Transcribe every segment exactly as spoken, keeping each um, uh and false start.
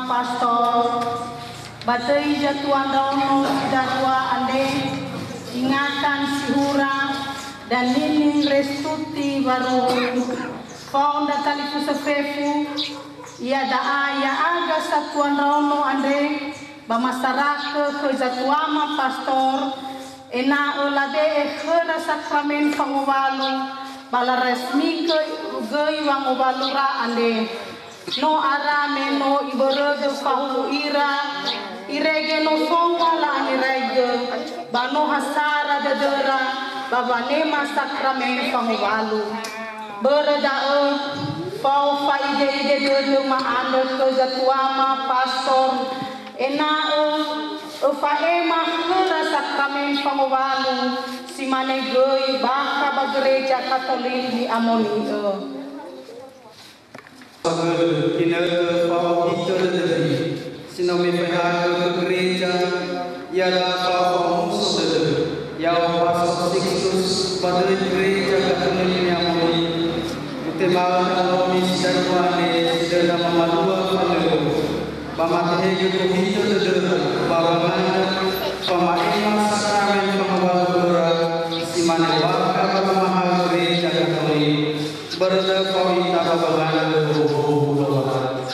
Pastor, ba döi zatua ndraono si darua andre, Ingatan Sihura dan Nining Restuti Waruhu, fao ndra talifusö fefu, iada'a ya'aga satua ndraono andre, ba masarakö khö zatuama pastor, ena'ö labe'e khöra sakramen fangowalu, ba laresmigö göi wangowalura andre. No ara me no ibörögö fahulu ira, irege no faoma la'angeraigö, ba no ha sara dödöra ba wanema sakramen fangowalu. Börö da'ö, fao fa'ide'ide dödö ma'andrö khö zatuama pastor, ena'ö öfa'ema khöra sakramen fangowalu, si mane göi bakha ba Gereja Katolik Ni'amoni'ö. Fagölö, inötö fao hitö dödömi, si no mefahagö khö gereja, iada'a fao fa'omuso dödö, ya'o Pastor Sixtus, ba döi Gereja Katolik Ni'amoni'ö, utema'ö khö ndraonomi si darua andre, si dödö mamalua fagölö, ba matehegö khö hitö dödöra, ba wangandrö fama'ema sakramen fangowalu khöra, si mane bakha ba wamahaö Gereja Katolik. Börö da'ö fao ita ba wangandrö wowo-wowo Lowalangi.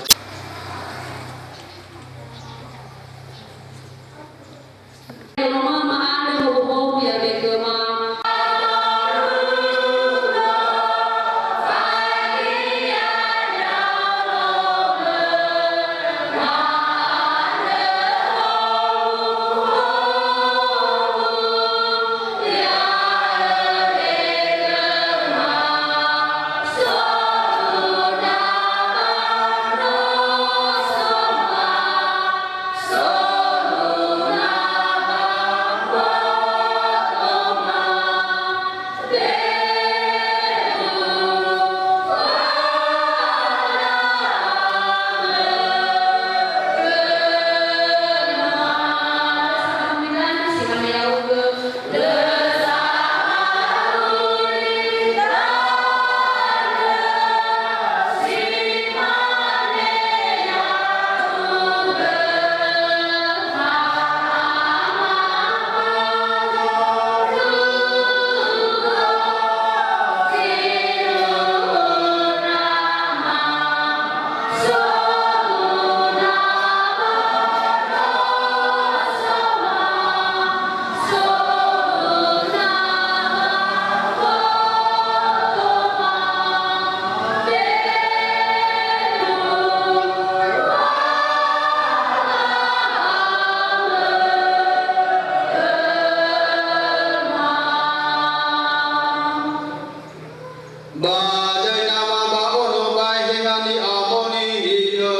Ba döi Nama ba Ono ba Eheha Ni'amoni'ö.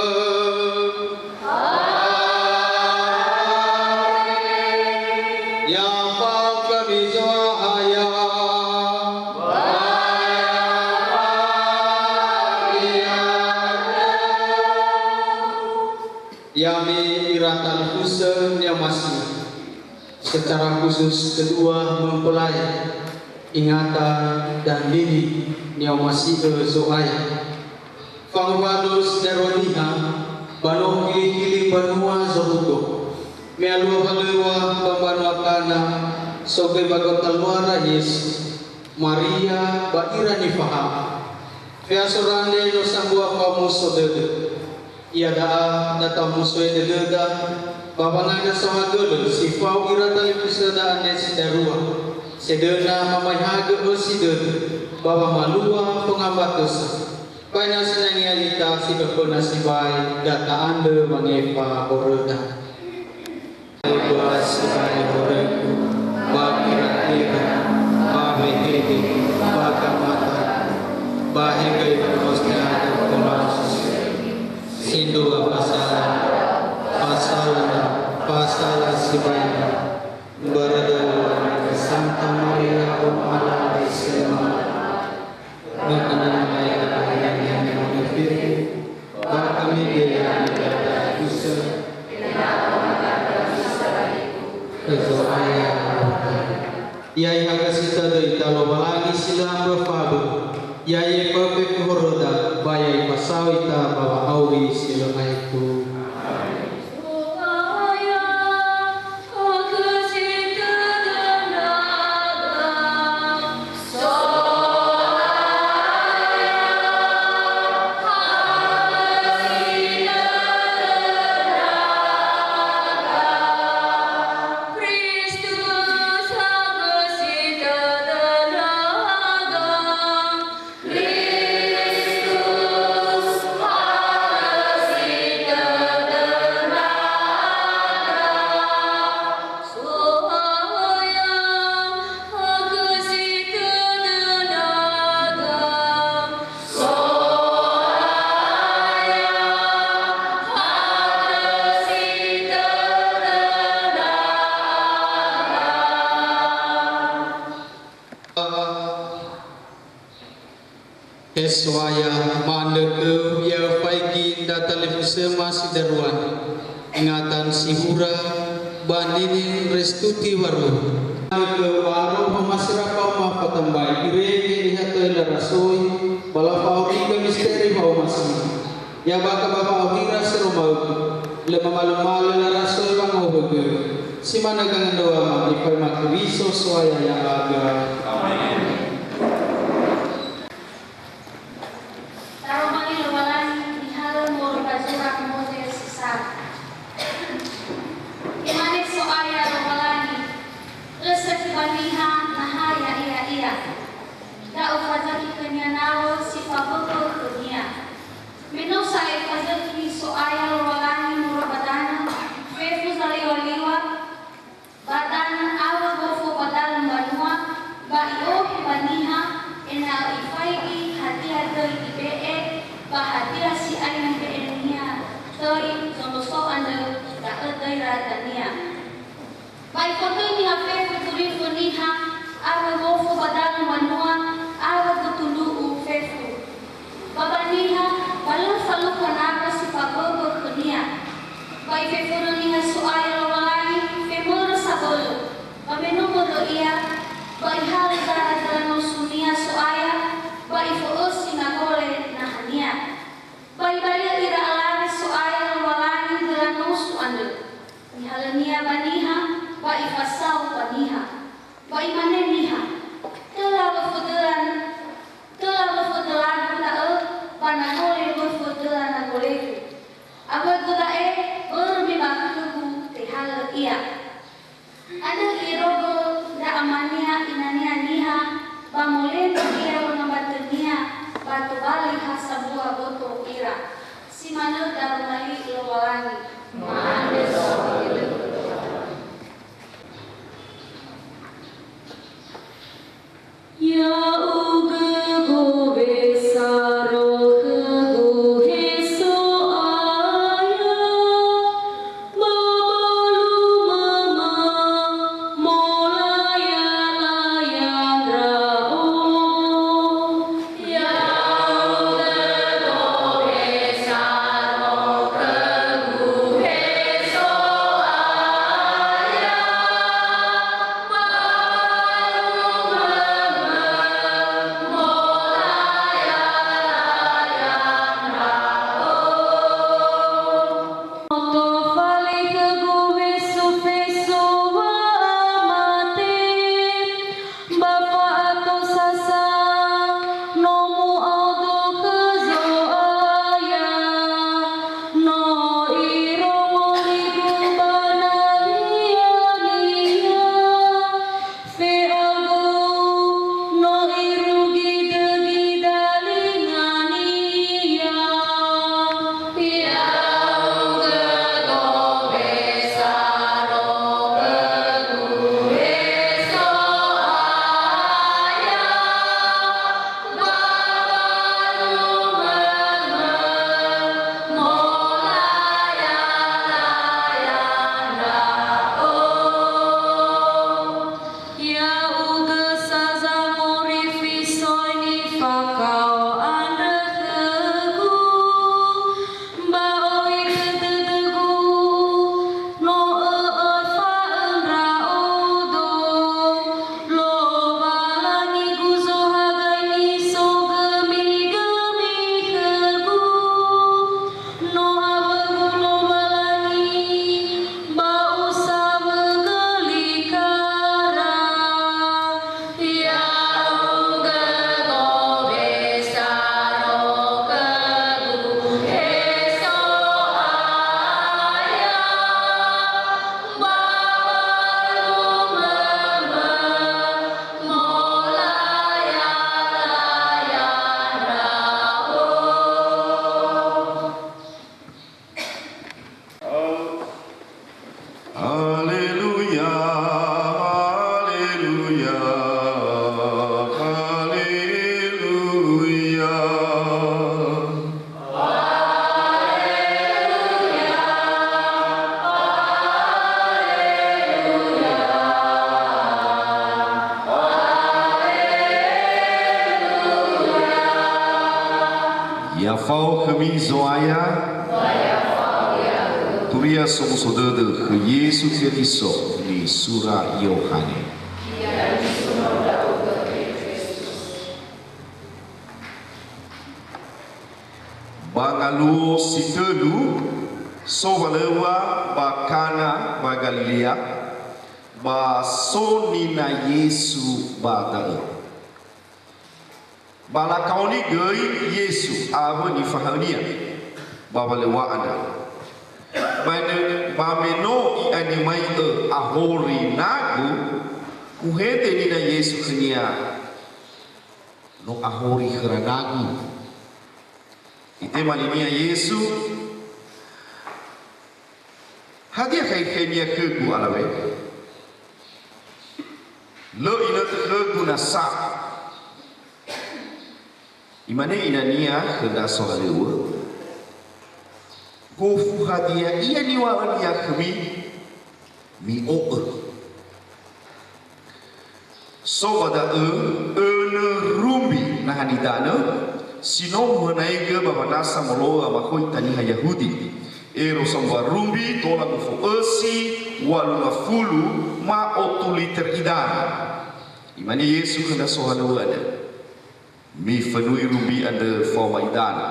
Amen. Ya fao khömi Zo'aya. Ya'ami ira talifusö ni'omasi'ö. Secara khusus kedua mempelai, Ingatan dan Nining ni'omasi'ö Zo'aya. Fangowalu si darua niha ba no hili-hili banua zorugo. Me alua halöŵa ba mbanua Kana, sogöi ba gotaluara Yesu, Maria ba ira nifahaö. Feasora andre no sambua fa'omuso dödö. Iada'a na ta'omusoe dödöda, ba wangandrö saohagölö si fao ira talifusöda andre si darua, sedöna mamaehagö ösi dödö, ba wamalua fangawatö sa. Ba ena'ö sinangea ita si feföna sibai, da ta'andrö wangefa horöda. Dua sibai horögu, ba kira-kira, ba wehede, ba gamata, ba hegöi fa'omusoda khö Yesu. Sindua fasala, fasala, fasala sibai. Börö da'ö, Santa Maria, Oma Ala Sema. Maka na mai kata yang yang yang fefu, ba khömi gö ya ni kata kusö. Khö Zo'aya. Ya ihagasi tödö ita Lowalangi si lö ambö fabö. Ya i'efa'ö fefu horöda, ba ya ifasao ita ba wa'auri si lö aetu. He So'aya, ma'andrö khöu, ya öfaigi ndra talifusöma si darua, Ngatan Sihura, ba Nini Restuti Waru. Ma'andrö khöu ba aro fa'omasi rafa ma fatambai, irege niha töi larasoi, ba lafa'aurigö misteri fa'omasi. Ya bakha ba fa'aurira si romaögu, lö mamalö-malö larasoi wangawögö. Si manö gangandröama, ifaima Keriso So'aya ya'aga. Amen. Taroma li Lowalangi nihalö moroi ba zura Moze si sara. Imane So'aya Lowalangi, "Lö sökhi ba niha, na ha ya'ia ia. Da'ö fazökhi khönia nawö si faböbö khönia." Me no sa'ae fazökhi So'aya Lowalangi moroi ba danö, fefu zaliwa-liwa, ba danö awö gofu ba dalö mbanua, ba i'ohe ba niha, ena'ö ifaigi hadia döi ibe'e, ba hadia si'ae nibe'e niha töi zonoso andrö, da'ö döira dania. Ba ifotöi niha fefu turifö niha, awö gofu ba dalö mbanua, awö götundru'u fefu. Ba ba niha, ba lö falukha nawö si faböbö khönia. Ba ifefurö niha So'aya Lowalangi femörö sabölö, ba me no mörö ia, ba ihalö zara döla nosunia So'aya, ba ifo'ösi nagole nahania. Ba ibali'ö ira alawe So'aya Lowalangi döla nosu andrö. Nihalönia ba niha, ba ifasao ba niha. Ba imane niha, "Töla wöfö döla, töla wöfö dölagu da'ö, ba nagole wöfö döla nagolegu. Awögu da'e, börö me ba khögu tehalö ia." Andrö i'erogö ndra amania inania niha, ba molema ia wangambatönia, ba tobali ha sambua boto ira. Si manö daroma li Lowalangi. Ma'andrö sawa'ilö. Ya'ugö gowe saro khögu, he So'aya, ba balu mömö molaya-laya ndra'o. Ya'ugö gowe saro khögu, he So'aya, ba balu mömö molaya-laya ndra'o. Tofali khögu fesu-fesu wa'amate, ba fa'ato sasa no mu'aodo khö Zo'aya, no irongo ligu ba nahia-Nia. Fe'augö no irugi dögi dalingania. Ya'ugö gowe saro khögu, he So'aya, ba balu mömö molaya-laya ndra'o. Ya'ugö sa zangorifi soi nifakao andrö khögu, ba oi dödögu, no ö'öfa'ö ndra'odo, Lowalangigu Zohagai nisogömi-gömi khögu. No awögu Lowalangi, ba usawögö li khöra. Ya'ugö gowe saro khögu, he So'aya, ba balu mömö molaya-laya ndra'o. Haleluya, haleluya, haleluya. Ya fao khömi Zo'aya. Turia somuso dödö khö Yesu Keriso nisura Yohane. Ba ngaluo si tölu, so walöŵa ba Kana ba Galilea, ba so nina Yesu ba da'ö. Ba lakaoni göi Yesu awö nifahaö-Nia ba walöŵa andrö. Ba ne-, ba me no i'animai'ö ahori nagu, uhede nina Yesu khönia, "No ahori khöra nagu." Itema linia Yesu, "Hadia khaekhainia khögu, alawe? Lö inötö khögu nasa." Imane inania khö ndra sohalöŵö, "Gofu hadia ia niŵa'önia khömi, mi'o'ö." So ba da'ö önö rumbi naha nidanö, si no muhönaigö ba wanasa molo'ö amakhoita niha Yahudi. Ero sambua rumbi tola mufo'ösi walu ngafulu ma otu liter idanö. Imane Yesu khö ndra sohalöŵö andrö, "Mifönui rumbi andrö faoma idanö."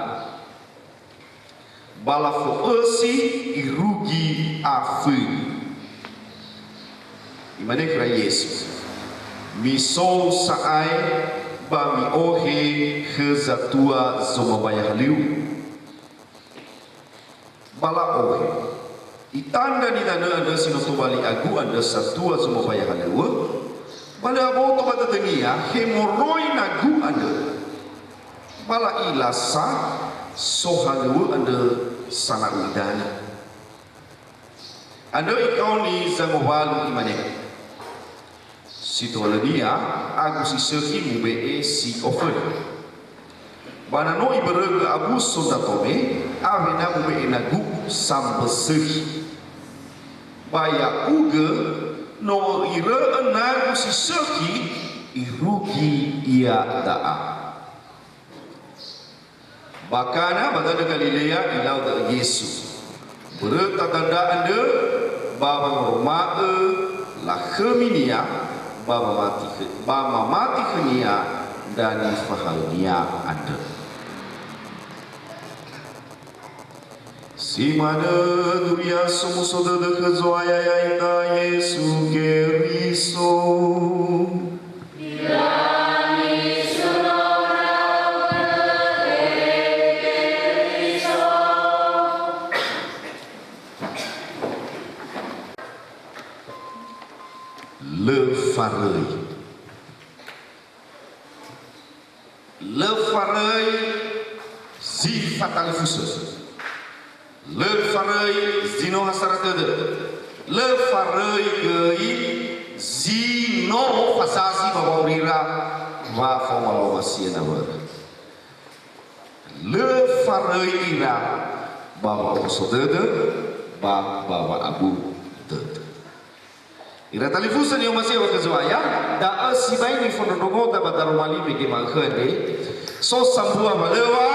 Ba lafo'ösi irugi aföni. Imane khöra Yesu, "Misou sa'ae ba mi'ohe khö zatua zomambaya halöŵö." Ba la'ohe. Itandra nidanö andrö si no tobali agu andrö satua zomambaya halöŵö, ba lö aboto ba dödönia he moroi nagu andrö. Ba la'ila sa sohalöŵö andrö sanau idanö. Andrö ikaoni zangowalu, imane, "Si tohalönia agu si sökhi mube'e si oföli. Ba na no ibörögö abu so ndra tome, awena mube'e nagu sambö sökhi. Ba ya'ugö, no irö'ö nagu si sökhi, irugi ia da'a." Ba Kana ba danö Galilea ilau da'ö Yesu. Böröta dandra andrö ba wangoroma'ö lakhömi-Nia ba mamati khö-, ba mamati khö-Nia ndra nifahaö-Nia andrö. Si manö duria somuso dödö khö Zo'aya ya'ita Yesu Keriso. Lö faröi. Lö faröi zi fatalifusö. Lö faröi zi no hasara dödö. Lö faröi göi zi no fazazi ba wa'aurira wa faoma lawasi nawöra. Lö faröi ira ba wa'omuso dödö, ba, ba wa'abu dödö. Ira talifusö ni'omasi'ö khö Zo'aya, da'ö sibai nifondrondrongoda ba daroma li mege ma'ökhö andre, so sambua walöŵa,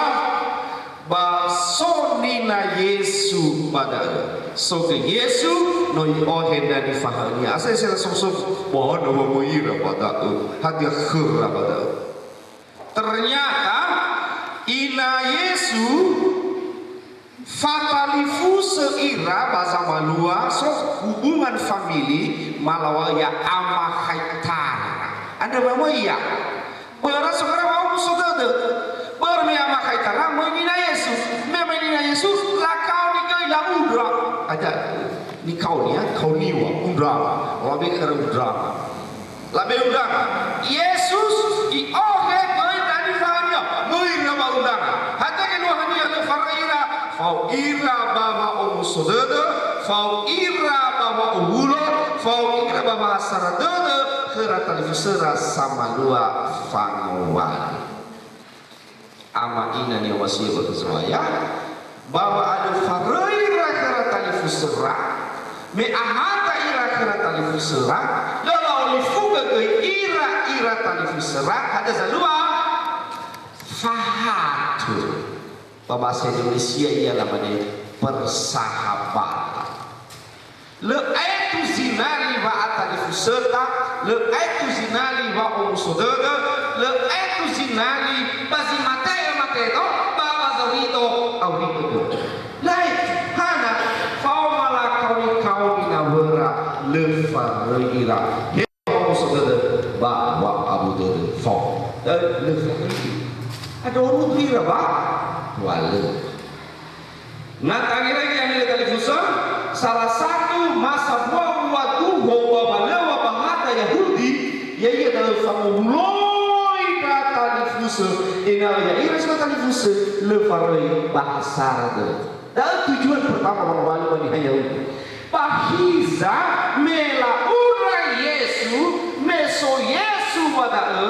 ba so nina Yesu ba da'ö. So göi Yesu, no i'ohe ndra nifahaö-Nia. Asai sera sofu-sofu, "Ba hana wa möi ira ba da'ö? Hadia khöra ba da'ö?" Ternyata, ina Yesu fatalifusö ira ba zamalua, so hubungan famili, malaŵa'ö ya'amakhaitara. Andrö wa möi ia. Börö so khöra wa'omuso dödö. Börö me amakhaitara, möi nina Yesu. Me möi nina Yesu, lakaoni göi la'undra. Ada, nikaonia, kaoniŵa, undrama. Labe khöra undrama. Labe undrama. Yesus i'ohe göi ndra nifahaö-Nia. Möi ira ba undrama. Hadia geluahania lö faröi ira? Fao ira ba wa'omuso dödö, fao ira ba wa'owulo, fao ira ba wa'asara dödö, khöra talifusöra samalua fangowali. Ama ina ni'omasi'ö khö Zo'aya, ba wa'alö faröi ira khöra talifusöra, me ahata ira khöra talifusöra, lö la'olifugö göi ira, ira talifusöra, hadia zalua? Fahatö. Ba bahasa Indonesia ia lamane persahabatan. Lö aetu zinali wa'atalifusöta, lö aetu zinali wa'omuso dödö, lö aetu zinali ba zi mate'ö mate'ö, ba, ba zaurito aurito. Lae, hana, faoma lakaoni-kaoni nawöra, lö faröi ira. He wa'omuso dödö, ba wa'abu dödö fao. Eh, lö faröi. Ada orudu ira, ba? Wa lö. Na tangerege ami talifusö, salah satu masa buah-buah duho ba walöŵa ba hada Yahudi, ya'ia da'ö fangowuloi ndra talifusö, ena'ö ya'ira si talifusö lö faröi ba hasara dödö. Da'ö tujuan pertama wangowalö ba niha Yahudi. Ba hiza me la'undra Yesu, me so Yesu ba da'ö,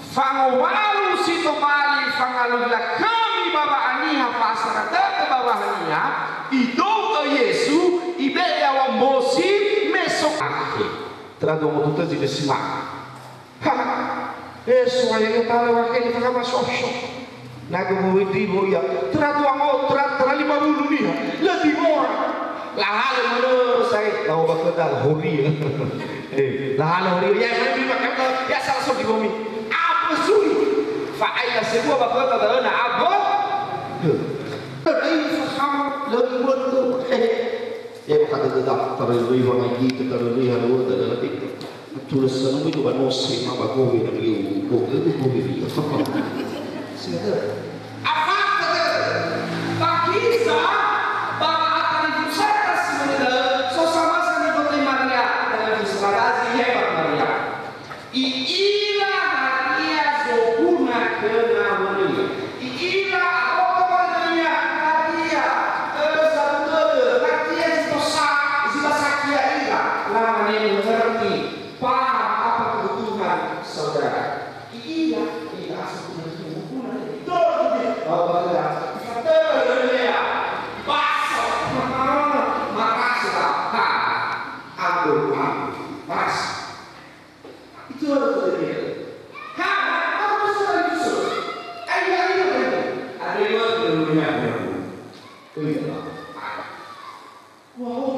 Fangowalu si tobali fangalui lakhömi ba wa'aniha fa'asara dödö ba wahaniha, idou'ö Yesu, ibe'e yaŵa mbosi, me so-, ahe. Töra dua ngotu tö zi lö si ma'ö. Ha, Yesu, ayo, ayo, tara wa kheni fangama sosok. Na gumuri dibo ia, töra dua ngo-, töra, töra lima wulu niha, lö diwora. Lahalö manö sae, lau ba khöda horia. Eh, lahalö horia. Ya, manö bima khöda, ya salah so dibomi. Abö suri. Fa'aila sebua ba khöda da'ö na abö. Hö. Ai faham, lö iwötö. Eh. Ya, maka dödöda, taröi-röi wangai gitu, taröi-röi halua, dödöda gitu. Tulus sanui tu ba nose ma ba gowe na liu, gowe tu gowe liu. Sehingga afakta ba kiza ba atalifusöta si mönö, so samasa nibote Maria, talifusöta zi hebat Maria. I'ila hadia zoguna khö nawönia. I'ila aboto ba dödönia hadia, ö, satu dödö, hadia zi tosa, zi basaki ya'ira. Lamane mengerti. Paham apa kebutuhan saudara. Iya, iya, asal punya tubuh, punya tubuh. Betul, betul. Bahwa kita, kita terlalu ya. Basah. Marasa. Ha. Aduh, aduh. Marasa. Itu harus terjadi. Ha, harus terjadi. Ayo, ayo, ayo. Ada yang mau terlalu ya. Oh, iya. Wah,